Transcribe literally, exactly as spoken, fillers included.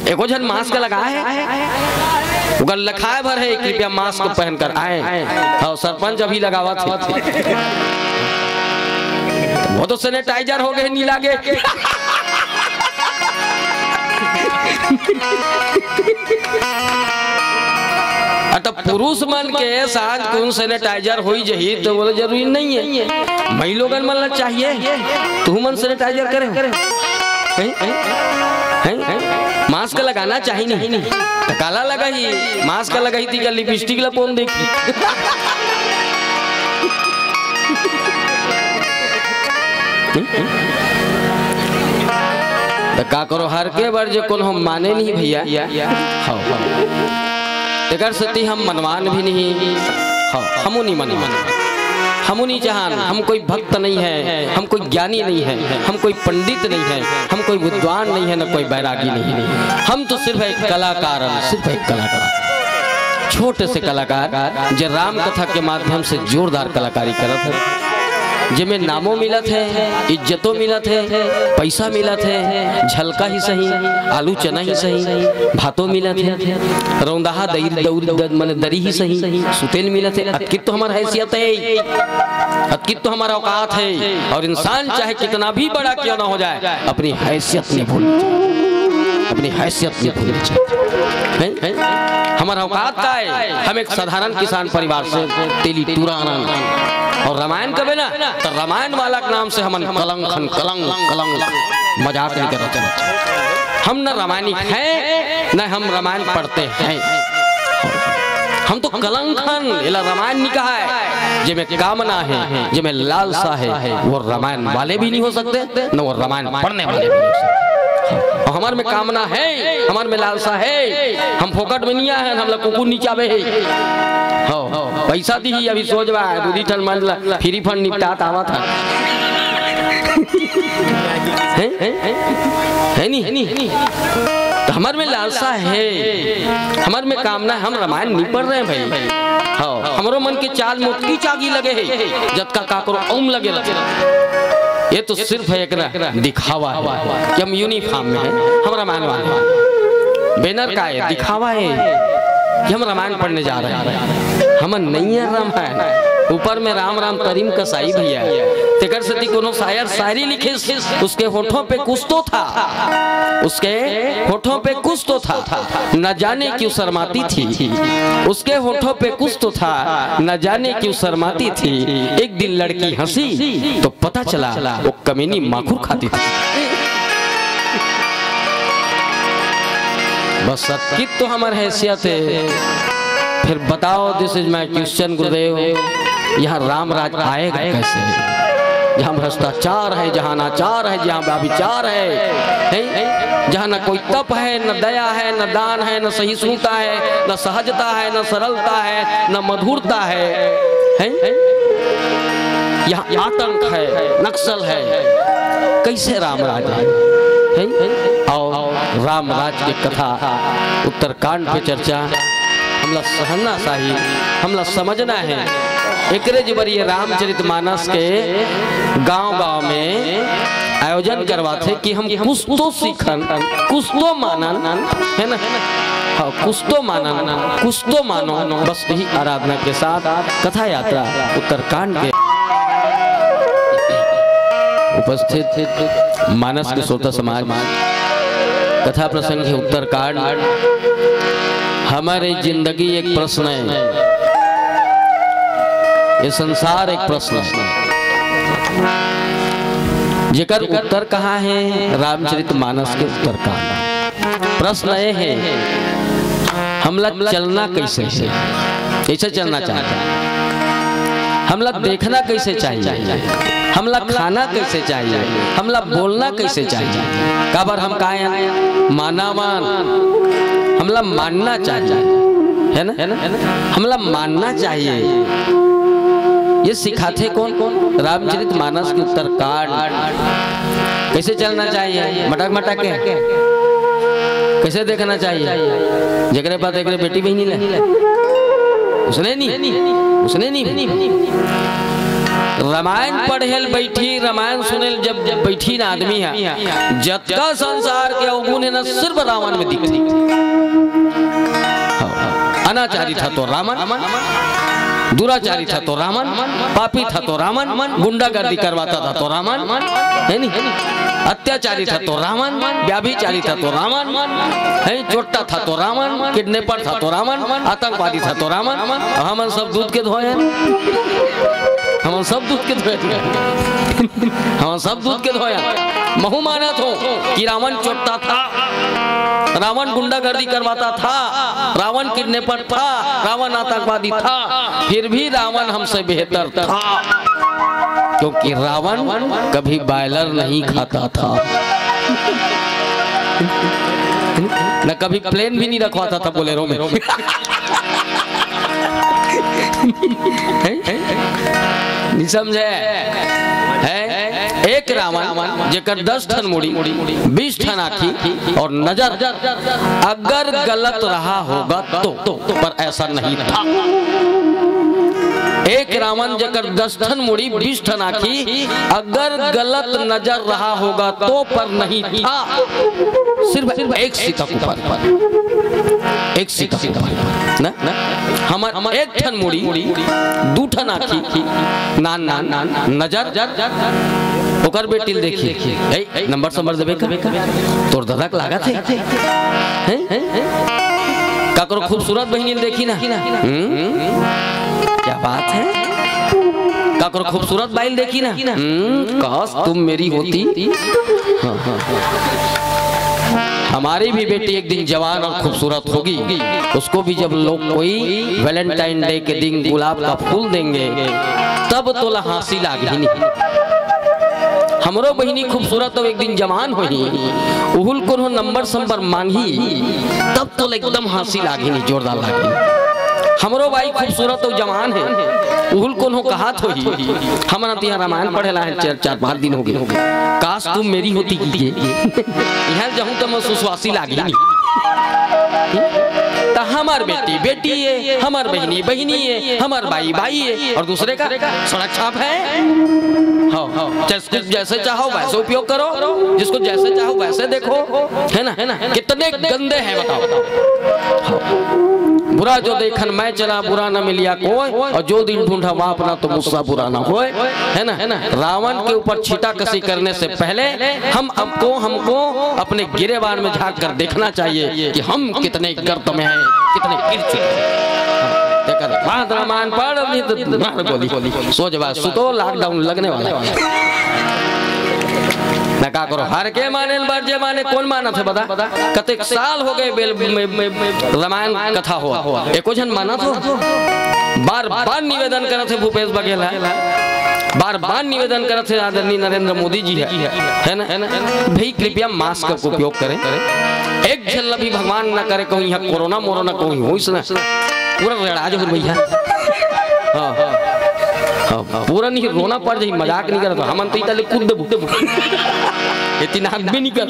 एको झन मास्क लगाए हे, ओकर लखाए भर हे, कृपया मास्क पहनकर आए। हाँ, सरपंच अभी लगावत हे, वो तो सैनिटाइजर हो गए, नी लागे। अ, त पुरुष मन के सांझ कुन सैनिटाइजर होई जही, त वो जरूरी नहीं है। मई लोगन मन ला चाहिए, तू मन सैनिटाइजर करे हो? हैं? हैं? हैं? मास्क लगाना चाहिए नहीं। त काला लगाही, मास्क लगाही ती का लिपस्टिक ला कौन देखी? त का करो, हर के बर जे कोनो हम माने नहीं भैया। हव, हव। तेकर सेती हम मनवान भी नहीं। हव, हमू नहीं मनवान। हमू नहीं चाहन, हम कोई भक्त नहीं है, हम कोई ज्ञानी नहीं है, हम कोई पंडित नहीं है, हम कोई विद्वान नहीं है, न कोई बैरागी नहीं है। हम तो सिर्फ एक कलाकार हन, सिर्फ एक कलाकार, छोटे से कलाकार, जे राम कथा के माध्यम से जोरदार कलाकारी करत हे, जेमे नामो मिलत हे, इज्जतो मिलत हे, पैसा मिलत हे, झलका ही सही, आलू चना ही सही, भातो मिलत हे, रौंदहा दई, दौरी, द-, मने दरी ही सही, सुतेल मिलत हे। अतकी तो हमार हैसियत हे, अतकी तो हमार औकात हे। और इंसान चाहे कितना भी बड़ा क्यों ना हो जाए, अपनी हैसियत नहीं भूलनी चाहिए, अपनी हैसियत नहीं भूलनी चाहिए। हैं? हैं? हमार औकात का है? हम एक साधारण किसान परिवार से तेली टूरा आनंद। और रामायण कबे ना, तो रामायण वाला के नाम से हमन कलंक हन, कलंक, कलंक, मजाक नहीं करत। हम न रामायणिक हैं, न हम रामायण पढ़ते हैं। हम तो कलंक हन, एला रामायण नहीं कहा है। जेमे कामना है, जेमे लालसा है, वो रामायण वाले भी नहीं हो सकते, न वो रामायण पढ़ने वाले भी नहीं हो सकते। और हमार में कामना है, हमार में लालसा है, हम फोकट में नहीं आए हैं, हमला कुकुर नहीं चाबे है। हो, पैसा दी ही अभी सोच बा, दूधी ठन मन ला फ्री फंड निपटात आवत है। हैं? हैं? है नहीं? तो हमार में लालसा है, हमार में कामना है, हम रामायण नहीं पढ़ रहे हैं भाई। हाँ, हमरो मन के चाल मोतकी चागी लगे है, जतका काकरो ओम लगे लगे। ये तो सिर्फ एक ना दिखावा है कि हम यूनिफॉर्म में हैं, हम रामायण वाले हैं। बैनर का है, दिखावा है कि हम रामायण पढ़ने जा रहे हैं। हम नहीं है रामायण, ऊपर में राम राम तरीम कसाई भैया। तेकर सेती कोनो शायर शायरी लिखे, उसके होठों पे कुछ तो था, उसके होठों पे कुछ तो था, न जाने क्यों शर्माती थी। उसके होठों पे कुछ तो था, न जाने क्यों शर्माती थी। एक दिन लड़की हंसी तो पता चला वो कमीनी माखुर खाती थी। बस अतकी तो हमार हैसियत है। फिर बताओ, this is my question गुरुदेव, यहाँ राम राज आएगा कैसे? जहाँ भ्रष्टाचार है, जहाँ अनाचार है, जहाँ व्यभिचार है, हैं? जहाँ न कोई तप है, न दया है, न दान है, न सहिष्णुता है, न सहजता है, न सरलता है, न मधुरता है, हैं? यहाँ आतंक है, नक्सल है, कैसे राम राज है? हैं? और राम राज की कथा, उत्तरकांड पे चर्चा, हमला सहना चाही, हमला समझना है। एकरे बर ये रामचरित मानस के गांव गांव में आयोजन करवाथे कि हम कुछ तो सीखन, कुछ तो मानन, है ना? हाँ, कुछ तो मानन, कुछ तो मानो। बस यही आराधना के साथ कथा यात्रा उत्तरकांड के उपस्थित मानस के श्रोता समाज, कथा प्रसंग है उत्तरकांड। हमारी जिंदगी एक प्रश्न है, ये संसार एक प्रश्न है, जेकर उत्तर कहाँ है? रामचरित मानस के उत्तरकांड। प्रश्न ये है, हमला चलना कैसे है, कैसे चलना चाहिए, हमला देखना कैसे चाहिए, हमला खाना कैसे चाहिए, हमला बोलना कैसे चाहिए? काबर हम काय हन? मानवन, हमला मानना चाहिए, है ना? हमला मानना चाहिए। ये सिखाथे कौन? रामचरित मानस के उत्तरकांड। कैसे चलना चाहिए? मटक मटक के। कैसे देखना चाहिए? जेकरे पास एकरे बेटी बहिनी ले, उसने नहीं, उसने नहीं। रामायण पढ़े ल बैठी, रामायण सुने ल जब, जब बैठी ना आदमी ह, जतका संसार के अवगुण हे ना, सिर्फ रावण में दिखथे। हाँ, अनाचारी था तो रावण, दुराचारी था तो रावण, पापी था तो रावण, गुंडागर्दी करवाता था तो रावण, है नी? अत्याचारी था तो रावण, व्याभिचारी था तो रावण, है, चोट्टा था तो रावण, किडनैपर था तो रावण, आतंकवादी था तो रावण। हमन सब दूध के धोए हन, हमन सब दूध के धोए हन, हमन सब दूध के धोए हन। महू मानत हों कि रावण चोट्टा था, रावण गुंडागर्दी करवाता था, रावण किडनैपर था, रावण आतंकवादी था, फिर भी रावण हमसे बेहतर था, क्योंकि रावण कभी बॉयलर नहीं खाता था। न कभी प्लेन भी नहीं रखवाता था बोलेरो में। हैं? नहीं समझे? हैं? एक रावण जेकर दस ठन मुड़ी, बीस ठन आँखी और नजर अगर गलत रहा होगा तो, पर ऐसा नहीं था। एक रावण जेकर दस ठन मुड़ी, बीस ठन आँखी, अगर गलत नजर रहा होगा तो, पर नहीं था। सिर्फ एक सीता कुपार, एक सीता कुपार ना, ना? हमर एक ठन मुड़ी, दू ठन आँखी, नान नान नजर, ओकर बेटी ल देखी, ए, नंबर संबर देबे का? तोर ददा के लागत हे? हैं? काकरो खूबसूरत बहिनी ल देखी ना? हम्म? क्या बात है? काकरो खूबसूरत बाई ल देखी ना? हम्म, काश तुम मेरी होती। हाँ, हाँ, हाँ। हमारी भी बेटी एक दिन जवान और खूबसूरत होगी, उसको भी जब लोग कोई वैलेंटाइन डे के दिन गुलाब का फूल देंगे, तब तोला हाँसी लागही नहीं। हमरो बहिनी खूबसूरत अउ एक दिन जवान होही, उहू ल कोनो नंबर संबर मांगही, तब तोला एकदम हाँसी लागही नहीं, जोरदार लागही। हमरो बाई खूबसूरत अउ जवान हे, उहू ल कोनो कहत होही, हमन ह तिहां रामायण पढ़े ला हे, चार, चार पांच दिन होगे, काश तुम मेरी होती कहिके। इहां जाहूं त मैं सुसवासी लागही नहीं। त हमर बेटी, बेटी ए, हमर बहिनी, बहिनी ए, हमर बाई, बाई ए, अउ दूसरे का सड़क छाप है। हाँ, हाँ। जिसको जैसे चाहो वैसे उपयोग करो, जिसको जैसे चाहो वैसे देखो, है ना, है ना? कितने गंदे हैं बताओ। हाँ। बुरा जो देखन मैं चला, बुरा न मिलिया कोई, और जो दिल ढूंढा वह अपना तो मुझसा बुरा ना होए, है ना? रावण के ऊपर छीटाकशी करने से पहले हम, आपको, हमको अपने गिरेबान में झांक कर देखना चाहिए कि हम कितने गर्त में हैं, कितने गिर चुके हैं। तेकर बाद रामायण पढ़, नहीं तो मार गोली। सो जब सुतो, लॉकडाउन लगने वाला है। ना का करो, हर के माने, बर जे माने, कोन मानत हे बता? कतेक साल होगे बेल में, में रामायण कथा होवत, एको झन मानत हो? बार बार निवेदन करत हे भूपेश बघेल ह, बार बार निवेदन करत हे आदरणीय नरेंद्र मोदी जी ह, है ना? भाई कृपया मास्क का उपयोग करें, एक झन ला भी भगवान ना करे कहूं इहां कोरोना मोरोना कहूं होइस ना, पूरा रेड़ा जहूं भैया। हाँ, हाँ, पूरा नहीं रोना पड़ जाही, मजाक नहीं करत, हमन तो इतले कूद देबो, इतना भी नहीं कर।